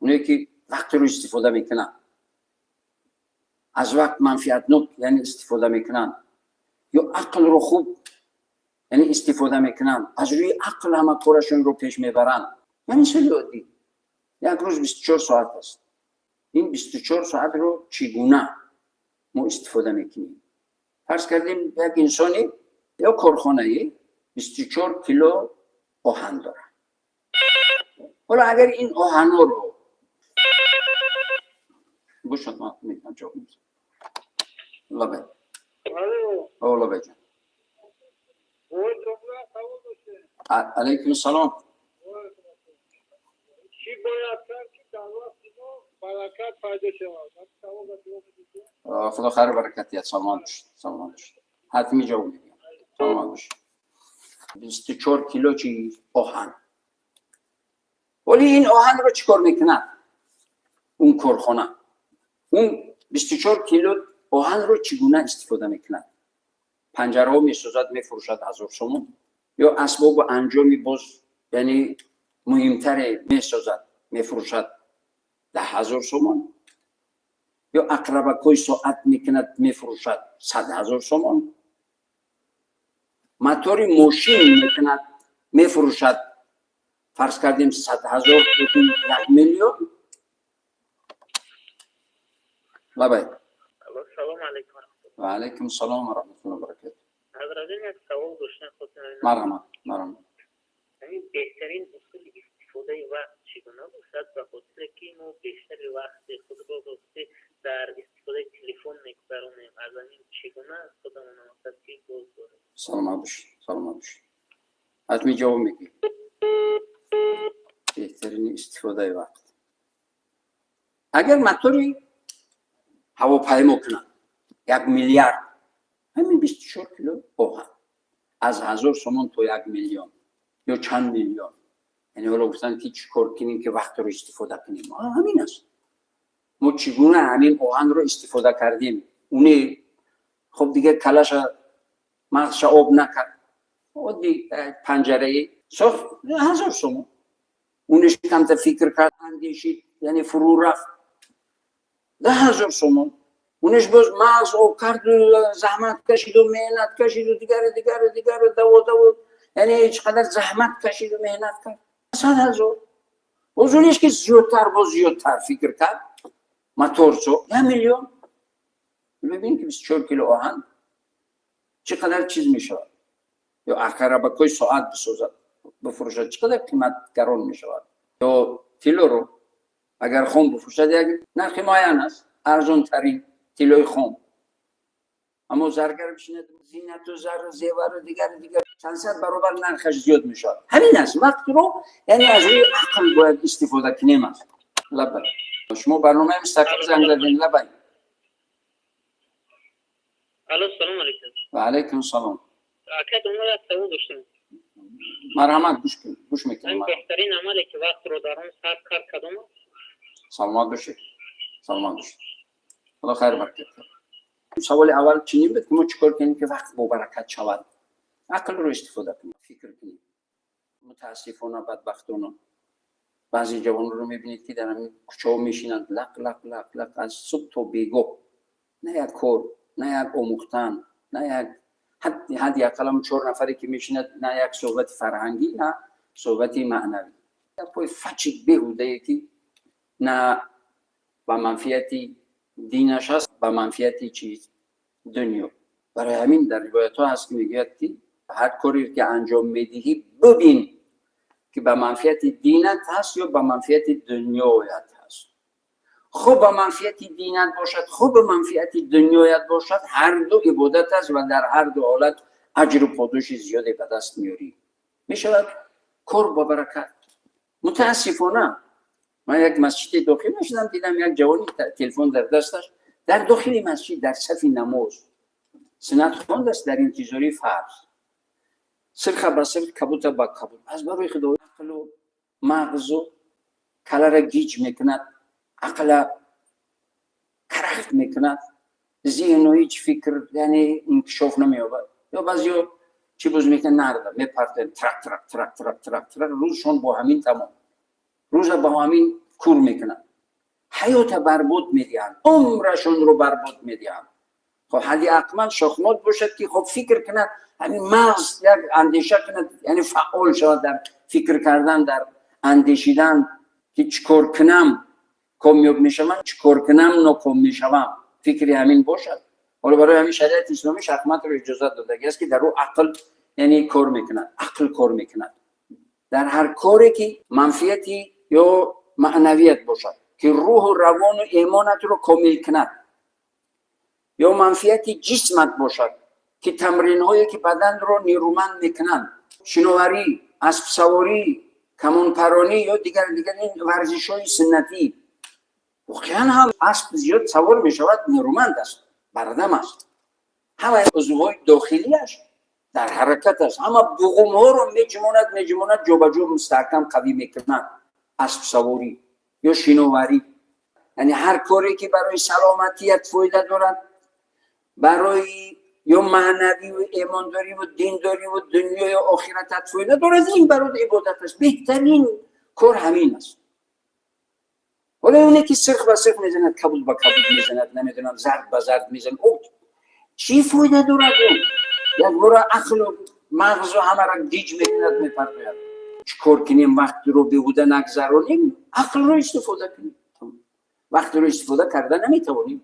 Оное ки вақтро истифода мекунанд, аз вақт манфиатнок, яъне истифода мекунанд, ё ақлро хуб, яъне истифода мекунанд, аз рӯи ақл ҳама корашонро пеш мебаранд. Яъне хеле оддӣ, як рӯз 24 соат аст. Ин 24 соатро чӣ гуна мо истифода мекунем? Фарз кардем, як инсоне ё корхонае 24 кило оҳан дорад. Ҳоло агар ин оҳанҳоро бошад, ман метавонам ҷавоб. Лабай, лабай ҷон. Алайкум салом. Чӣ бояд кард, ки дар вақти мо баракат пайдо шавад? Худо хайру баракат диҳад. Саломат бошед, саломат бошед. Ҳатмӣ ҷавоб медиҳам, саломат бошед. 24 кило чи оҳан. Вале ин оҳанро чӣ кор мекунад он корхона? Он 24 кило оҳанро чӣ гуна истифода мекунад? Панҷараҳо месозад, мефурӯшад 1000 сомон, ё асбобу анҷоми боз, яъне муҳимтаре месозад, мефурӯшад 10 000 сомон, ё ақрабакҳои соат мекунад, мефурӯшад 100 000 сомон, мотори мошин мекунад, мефурӯшад, фарз кардем, 100 000 ёки 1 миллион? Лабай. Салому алайкум. Ва алайкум салом ва раҳматуллоҳи ва баракатуҳ. Ҳазратҷон, як савол доштам, хостам. Марҳамат, марҳамат. Ҳамин беҳтарин усули истифодаи вақт чӣ гуна бошад, ба хотире ки мо бештари вақти худро рости дар истифодаи телефон мегузаронем? Аз ҳамин чӣ гуна худамон мақсад ки боз дорем? Саломат бошед, саломат бошед. Ҳатмӣ ҷавоб мегӯем. Беҳтарини истифодаи вақт, агар мотори ҳавопаймо кунад 1 миллиард, ҳамин 24 кило оҳан аз 1000 сомон то 1 миллион ё чанд миллион. Яъне ҳоло гуфтанд, ки чӣ кор кунем, ки вақтро истифода кунем? Ҳамин аст: мо чӣ гуна ҳамин оҳанро истифода кардем? Уне хоб дигар калаша, мағзша об накард, оддӣ панҷараи сохт, 1000 сомон. Унеш камта фикр кард, андешид, яъне фурӯ рафт, 10 000 сомон. Унеш боз мағз об карду заҳмат кашиду меҳнат кашиду дигару дигару дигару даво даво, яъне чӣ қадар заҳмат кашиду меҳнат кард, 100 000. Боз унеш ки зиёдтар, боз зиёдтар фикр кард, мотор сохт, 1 миллион. Бибин, ки 24 кило оҳан чӣ қадар чиз мешавад. Ё ақрабакҳои соат бисозад, бифурӯшад, чӣ қадар қимат гарон мешавад. Ё тиллоро агар хом бифурӯшад, як нархи муайян аст, арзонтарин тиллои хом. Аммо заргар бишинад, зинату зару зевару дигару дигар, чанд сад баробар нархаш зиёд мешавад. Ҳамин аст: вақтро, яъне аз рӯи ақл бояд истифода кунем аст. Лабай, шумо барномаи мустақим занг задем, лабай. Алло, салому алайкум. Ва алайкум салом. Ака, домод, як савол доштам. Марҳамат, гӯш мекунем. Беҳтарин амале, ки вақтро дар он сарф кард, кадом аст? Саломат бошед, саломат бошед. Худо хайр баракат. Саволи аввал чунин буд, ки мо чӣ кор кунем, ки вақт бобаракат шавад? Ақлро истифода кунем, фикр кунем. Мутаассифона, бадбахтона, баъзе ҷавонро мебинед, ки дар ҳамин кӯчаҳо мешинанд, лақ лақ лақ лақ аз субҳ то бегоҳ, на як кор, на як омӯхтан, на як ҳадди ақаллам чор нафаре ки мешинад, на як суҳбати фарҳангӣ, на суҳбати маънавӣ, гапҳои фачи беҳудае, ки на ба манфиати динаш аст, ба манфиати чиз, дунё. Барои ҳамин дар ривоятҳо ҳаст, ки мегӯяд, ки ҳар коре ки анҷом медиҳӣ, бибин, ки ба манфиати динат ҳаст ё ба манфиати дунёят ҳаст. Хуб, ба манфиати динат бошад, хуб, ба манфиати дунёят бошад, ҳар ду ибодат аст ва дар ҳар ду ҳолат аҷру подоши зиёде ба даст меорӣ, мешавад кор ба баракат. Мутаассифона, ман як масҷиде дохил мешудам, дидам, як ҷавони телефон дар дасташ дар дохили масҷид, дар сафи намоз, суннат хондааст, дар интизори фарз, сирха ба сирх, кабута ба кабут. Аз барои худо, ақлу мағзу калара гиҷ мекунад, ақла карахт мекунад, зеҳну ҳеҷ фикр, яъне инкишоф намеёбад. Ё баъзеҳо чӣ боз мекунад? Нарда мепартоянд, трак трак трак трак трак трак, рӯзшон бо ҳамин тамом, рӯза бо ҳамин. кур мекунад, ҳаёта барбод медиҳанд, умрашонро барбод медиҳанд. Хоб, ҳадди ақал шохмот бошад, ки хоб фикр кунад, ҳамин мағз як андеша кунад, яъне фаъол шавад дар фикр кардан, дар андешидан, ки чӣ кор кунам, комёб мешавам, чӣ кор кунам, ноком мешавам, фикри ҳамин бошад. Ҳоло барои ҳамин шариати исломӣ шахматро иҷозат додагӣ аст, ки дар ӯ ақл, яъне, кор мекунад, ақл кор мекунад. Дар ҳар коре ки манфиати ё маънавият бошад, ки рӯҳу равону эмонатро комил кунад, ё манфиати ҷисмат бошад, ки тамринҳое ки баданро нерӯманд мекунанд, шиноварӣ, аспсаворӣ, камонпаронӣ ё дигар дигар ин варзишҳои суннатӣ. Воқеан ҳам асп зиёд савор мешавад, нерӯманд аст, бардам аст, ҳамаи узвҳои дохилиаш дар ҳаракат аст, ҳама буғумҳоро меҷумонад, меҷумонад, ҷобаҷо мустаҳкам, қавӣ мекунад аспсаворӣ ё шиноварӣ. Яъне ҳар коре ки барои саломатият фоида дорад, барои ё маънавию эмондориву диндориву дунёю охиратат фоида дорад, ин барои ибодат аст. Беҳтарин кор ҳамин аст. Ҳоло оне ки сирх ба сирх мезанад, кабуд ба кабуд мезанад, намедонам, зард ба зард мезанад, о чӣ фоида дорад? Ӯ якбора ақлу мағзу ҳамаро гиҷ мекунад, мепартояд. Чӣ кор кунем, вақтро беҳуда нагзаронем? Ақлро истифода кунем. Вақтро истифода карда наметавонем,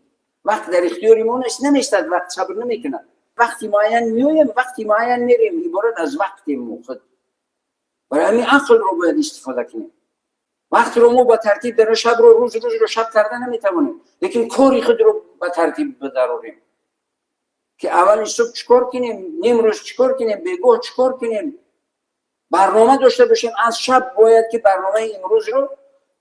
вақт дар ихтиёри мо нест, наместад, вақт сабр намекунад. Вақти муайян меоем, вақти муайян мерем, иборат аз вақти мо худ. Барои ҳамин ақлро бояд истифода кунем. Вақтро мо ба тартиб дар шабро рӯз, рӯзро шаб карда наметавонем, лекин кори худро ба тартиб бидарорем, ки аввали субҳ чӣ кор кунем, нимрӯз чӣ кор кунем, бегоҳ чӣ кор кунем, барнома дошта бошем. Аз шаб бояд ки барномаи имрӯзро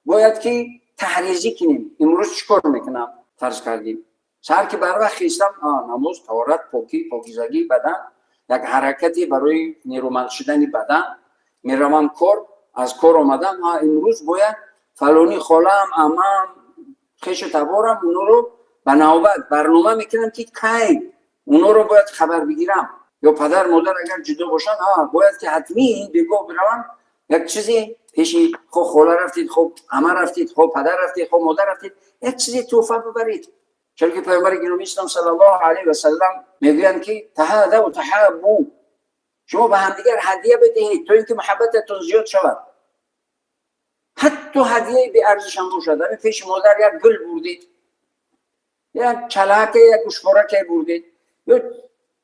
бояд ки таҳризӣ кунем. Имрӯз чӣ кор мекунам? Фарз кардем, саҳар ки барвақт хестам, намоз, таҳорат, покӣ, покизагии бадан, як ҳаракате барои нерӯманд шудани бадан, меравам кор. Аз кор омадам, имрӯз бояд фалони холаам, амаам, хешу таборам, онҳоро ба навбат барнома мекунам, ки кай онҳоро бояд хабар бигирам. Ё падар модар агар ҷудо бошанд, бояд ки ҳатмӣ бегоҳ биравам, як чизе пеши хо хола рафтид, хо ама рафтид, хо падар рафтид, хо модар рафтид, як чизе тӯҳфа бибаред. Чунки паёмбари гиромии ислом саллаллоҳу алайҳи васаллам мегӯянд, ки таҳадав таҳаббу, шумо ба ҳамдигар ҳадия бидиҳед, то ин ки муҳаббататон зиёд шавад. Ҳатто ҳадияи беарзишам бошад, ҳамин пеши модар як гул бурдед, як чалаке, як гӯшвораке бурдед, ё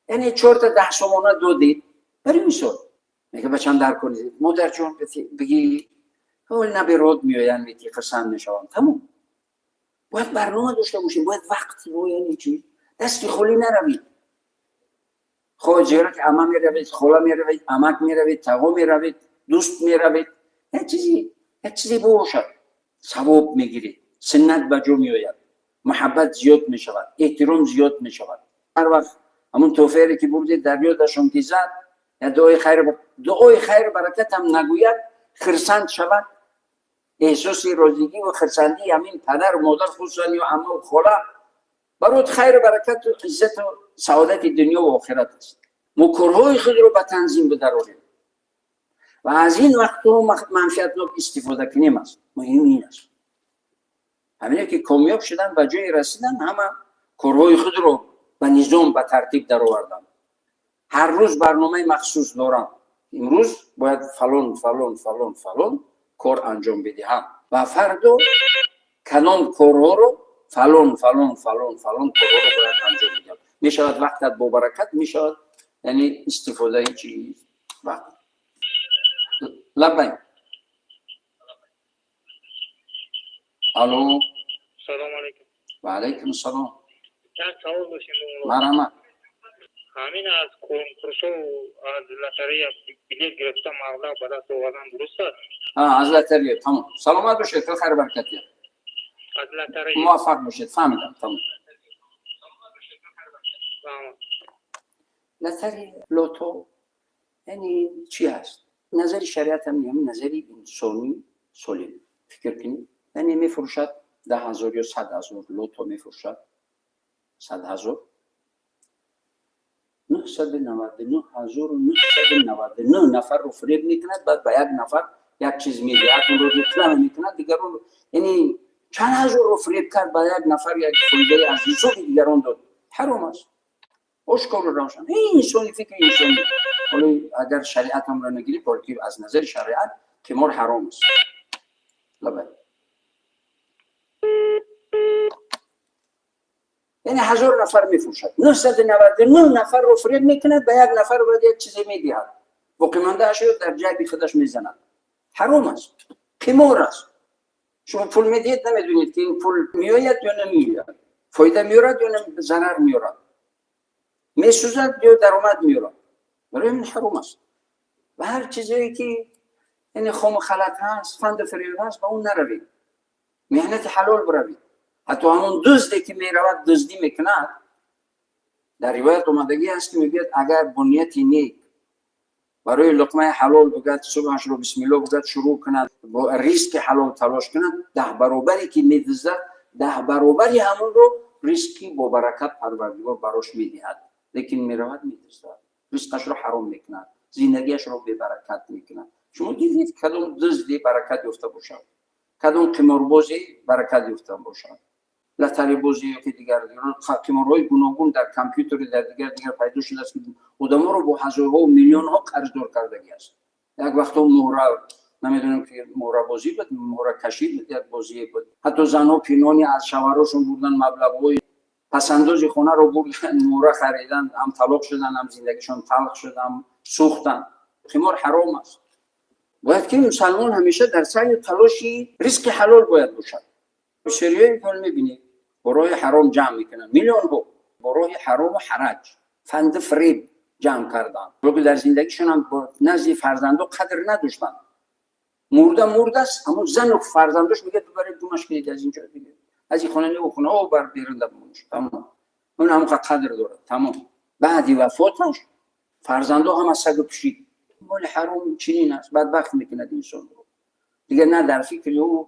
яъне чорта 10 сомона додед. Барои мисол, мега бачам дар кунед, модарҷон, бигӣ наберод меоянд, мети хурсанд мешавам, тамом. Бояд барнома дошта бошем, бояд вақт, яъне чи, дасти холӣ наравед. Хо зиёрати ама меравед, хола меравед, амак меравед, тағо меравед, дӯст меравед, як чизе бошад, савоб мегиред, суннат ба ҷо меояд, муҳаббат зиёд мешавад, эҳтиром зиёд мешавад. Ҳар вақт ҳамун тӯҳфаере ки бурдед дар ёдашон ки зад, дуои хайр, дуои хайру баракатам нагӯяд, хирсанд шавад. Эҳсоси розигӣ ва хирсандии ҳамин падару модар, хусусан ё аммаву хола, барот хайру баракату иззату саодати дунё ва охират аст. Мо корҳои худро ба танзим бидарорем ва аз ин вақтҳо манфиатнок истифода кунем аст. Муҳим ин аст. Ҳамине ки комёб шудан, ба ҷое расидан, ҳама корҳои худро ба низом, ба тартиб дароварданд. Ҳар рӯз барномаи махсус дорам: имрӯз бояд фалон, фалон, фалон, фалон кор анҷом бидиҳам ва фардо кадом корҳоро, фалон, фалон, фалон, фалон корҳоро бояд анҷом бидиҳам. Мешавад, вақтат бобаракат мешавад, яъне истифодаи чи вақт. Лаббайк, алло. Салом алейкум. Ва алайкум салом. Чанд савол доштем. Марҳамат. Ҳамин аз конкурсҳо, аз лотарея билет гирифта, маблағ ба даст овардан дуруст аст? Аз лотарея, тамом. Саломат бошед, хел хайру баракатия. Аз лотарея. Муваффақ бошед, фаҳмидам, тамом. Лотарея, лото яъне чӣ аст? Назари шариатам не, назари инсонӣ солим фикр кунед. Яъне мефурӯшад 10 000 ё 100 000 лото мефурӯшад, 100 000, 999 999 нафарро фиреб мекунад, баъд ба як нафар як чиз медиҳад, онро реклама мекунад, дигарон, яъне чанд ҳазорро фиреб кард, ба як нафар як фоидаи аз ҳисоби дигарон дод. Ҳаром аст, ошкору равшан. Инсони, фикри инсони. Ҳоло агар шариат ҳамро нагирӣ, балки аз назари шариат қимор ҳаром аст. Лабай, яъне 1000 нафар мефурӯшад, 999 нафарро фиреб мекунад, ба як нафар бояд як чизе медиҳад, боқимондаашро дар ҷайби худаш мезанад. Ҳаром аст, қимор аст. Шумо пул медиҳед, намедонед, ки ин пул меояд ё намеояд, фоида меорад ё зарар меорад, месӯзад ё даромад меорад. Барои ин ҳаром аст. Ва ҳар чизое ки, яъне, хому халат ҳаст, фанду фиреб ҳаст, ба он наравед, меҳнати ҳалол биравед. Ҳатто ҳамон дузде ки меравад, дуздӣ мекунад, дар ривоят омадагӣ ҳаст, ки мегӯяд, агар бо нияти нек барои луқмаи ҳалол бигӯяд, субҳашро бисмилло бигӯяд, шурӯъ кунад, бо ризқи ҳалол талош кунад, 10 баробаре ки медуздад, 10 баробари ҳамонро ризқи бобаракат Парвардигор барош медиҳад. Лекин меравад, медуздад, ризқашро ҳаром мекунад, зиндагиашро бебаракат мекунад. Шумо дидед, кадом дузде баракат ёфта бошад, кадом қиморбозе баракат ёфта бошад? Лотарибозӣ ё ки дигар қиморҳои гуногун дар компютери, дар дигар дигар пайдо шудааст, ки одаморо бо ҳазорҳо, миллионҳо қарздор кардагӣ аст. Як вақто муҳра, намедонам, ки муҳрабозӣ буд, муҳракашӣ буд, як бозие буд. Ҳатто занҳо пинҳони аз шавҳарошон бурдан, маблағҳои пасандози хонаро бурдан, муҳра харидан, ҳам талоқ шудан, ҳам зиндагишон талх шуд, ҳам сӯхтан. Қимор ҳаром аст. Бояд ки мусалмон ҳамеша дар саъю талоши ризқи ҳалол бояд бошад. Бисёриҳое ки мебинед, бо роҳи ҳаром ҷамъ мекунанд миллионҳо, бо роҳи ҳарому ҳараҷ, фанду фиреб ҷамъ карданд. Дар зиндагишон ҳам назди фарзандо қадр надоштанд. Мурда мурдааст, ҳамон зану фарзандош мегӯяд: «Бибаред, гумаш кунед аз инҷо, аз ин хона, не, хона о бар берун бимонш». Тамом, он ҳамон қадр дорад, тамом. Баъди вафоташ фарзандо ҳама сагу пишид. Моли ҳаром чунин аст, бадбахт мекунад инсонро. Дигар на дар фикри ӯ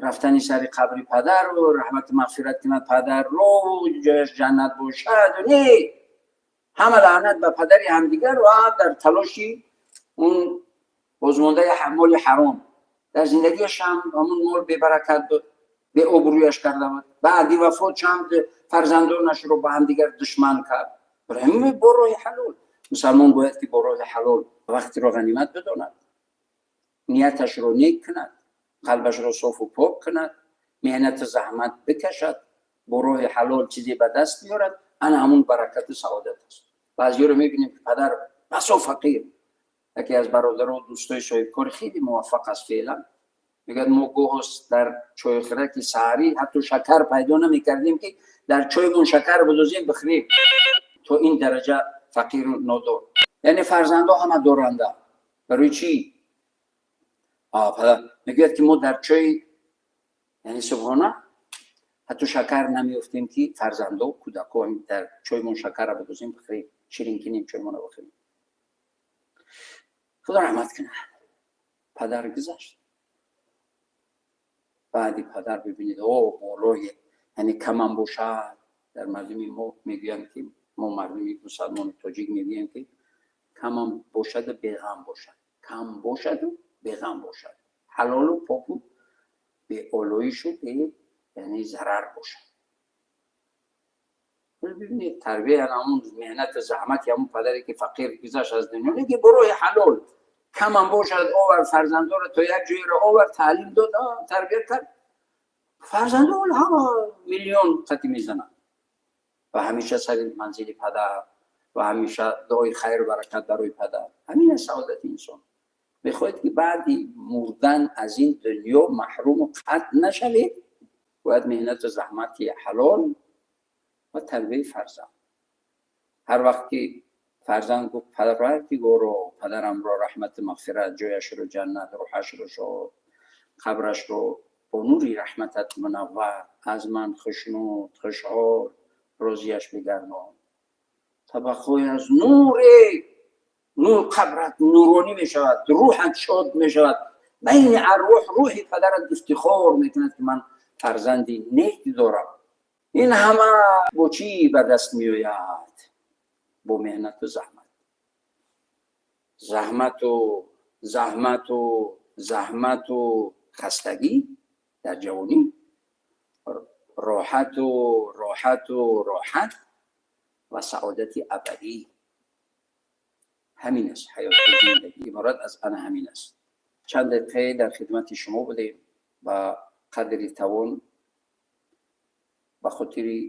рафтани сари қабри падару раҳмату мағфират кунад падарро, ҷояш ҷаннат бошад, не, ҳама лаънат ба падари ҳамдигар ва дар талоши он бозмондаи моли ҳаром. Дар зиндагиаш ҳам ҳамон мол бебаракат буд, беобрӯяш карда буд. Баъди вафот чанд фарзандонашро ба ҳамдигар душман кард. Барои бо роҳи ҳалол, мусалмон бояд ки бо роҳи ҳалол вақтиро ғанимат бидонад, нияташро нек кунад, қалбашро софу пок кунад, меҳнату заҳмат бикашад, бо роҳи ҳалол чизе ба даст биёрад. Ана ҳамун баракату саодат аст. Баъзиёро мебинем, ки падар басо фақир. Яке аз бародаро, дӯстои соҳибкори хеле муваффақ аст феълан, мегӯяд: «Мо гоҳо дар чойхӯраки саҳарӣ ҳатто шакар пайдо намекардем, ки дар чоймон шакар бидозем, бихӯрем». То ин дараҷа фақиру нодор. Яъне фарзандо ҳама доранда. Барои чӣ? Падар мегӯяд, ки мо дар чой, яъне субҳона, ҳатто шакар намеёфтем, ки фарзандо, кӯдако дар чоймон шакарра бидозем, бихӯрем, ширин кинем чоймона, бихӯрем. Худо раҳмат кунад, падар гузашт. Баъди падар бибинед, о болое, яъне камам бошад. Дар мардуми мо мегӯянд, ки мо мардуми мусалмони тоҷик мегӯем, ки камам бошаду беғам бошад, кам бошаду беғам бошад, ҳалолу поку, беолоишу бе, яъне, зарар бошад. Бибинед, тарбия, ҳамун меҳнату заҳмати ҳамун падаре, ки фақир гузашт аз дунё, леки барои ҳалол камам бошад овард, фарзандоро то як ҷойеро овард, таълим дод, тарбият кард. Фарзандо ҳама миллион қати мезананд ва ҳамеша сари манзили падар ва ҳамеша дуои хайру баракат барои падар. Ҳамин аст саодати инсон. Мехоҳед, ки баъди мурдан аз ин дунё маҳруму қатъ нашавед, бояд меҳнату заҳмати ҳалол ва тарбияи фарзанд. Ҳар вақт ки фарзанд гуфт: «Парвардигоро, падарамро раҳмату мағфират, ҷояшро ҷаннат, рӯҳашро шод, қабрашро бо нури раҳматат мунаввар, аз ман хушнуд, хушҳол, розияш бигардон», табақҳое аз нуре нур қабрат нуронӣ мешавад, рӯҳат шод мешавад. Байни арвоҳ рӯҳи падарат ифтихор мекунад, ки ман фарзанди нек дорам. Ин ҳама бо чӣ ба даст меояд? Бо меҳнату заҳмат, заҳмату заҳмату. Заҳмату хастагӣ дар ҷавонӣ, роҳату роҳату роҳат ва саодати абадӣ. Ҳамин аст ҳаёти зиндагӣ, иборат аз ана ҳамин аст. Чанд дақиқае дар хидмати шумо будем ба қадри тавон, ба хотири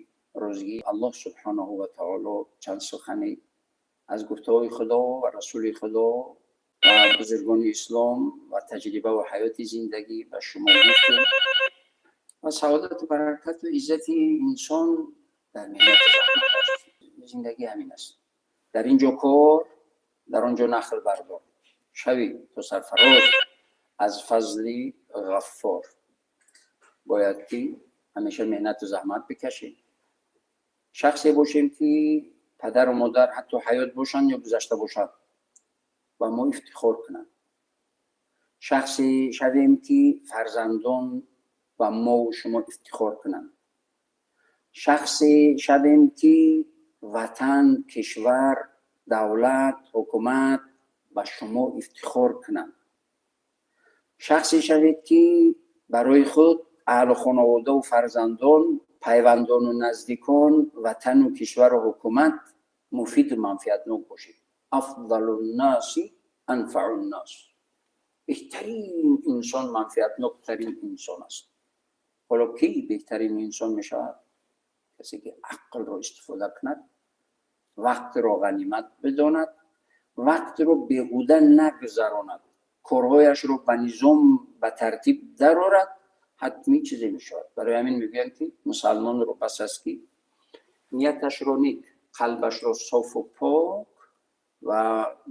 розигии Аллоҳ субҳонаҳу ва таоло чанд сухане аз гуфтаҳои Худо ва Расули Худо ва бузургони ислом ва таҷриба ва ҳаёти зиндагӣ ба шумо гуфтем. Ва саодату баракату иззати инсон дар меҳнату заҳмат аст. Зиндагӣ ҳамин аст. Дар ин ҷо кор, дар он ҷо нахл бардор, шавӣ то сарфароз аз фазли Ғаффор. Бояд ки ҳамеша меҳнату заҳмат бикашем, шахсе бошем, ки падару модар ҳатто ҳаёт бошанд ё гузашта бошанд, ба мо ифтихор кунанд, шахсе шавем, ки фарзандон ба мову шумо ифтихор кунанд, шахсе шавем, ки ватан, кишвар, давлат, ҳукумат ба шумо ифтихор кунанд, шахсе шавед, ки барои худ, аҳлу хонаводаву фарзандон, пайвандону наздикон, ватану кишвару ҳукумат муфиду манфиатнок бошед. أفضل الناس أنفع الناس. Беҳтарин инсон манфиатноктарин инсон аст. Ҳоло кӣ беҳтарин инсон мешавад? Касе ки ақлро истифода кунад, вақтро ғанимат бидонад, вақтро беҳуда нагузаронад, корҳояшро ба низом, ба тартиб дарорад, ҳатмӣ чизе мешавад. Барои ҳамин мегӯянд, ки мусалмонро бас аст, ки нияташро нек, қалбашро софу пок ва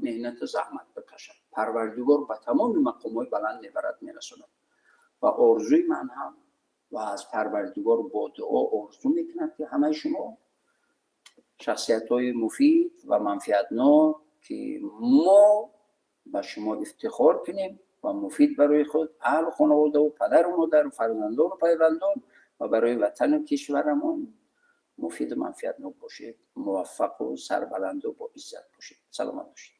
меҳнату заҳмат бикашад. Парвардигор ба тамоми мақомҳои баланд мебарад, мерасонад. Ва орзуи ман ҳам ва аз Парвардигор бо дуо орзу мекунам, ки ҳамаи шумо шахсиятҳои муфид ва манфиатнок, ки мо ба шумо ифтихор кунем ва муфид барои худ, аҳлу хонаводаву падару модару фарзандону пайвандон ва барои ватану кишварамон муфиду манфиатнок бошед, муваффақу сарбаланду бо иззат бошед. Саломат бошед.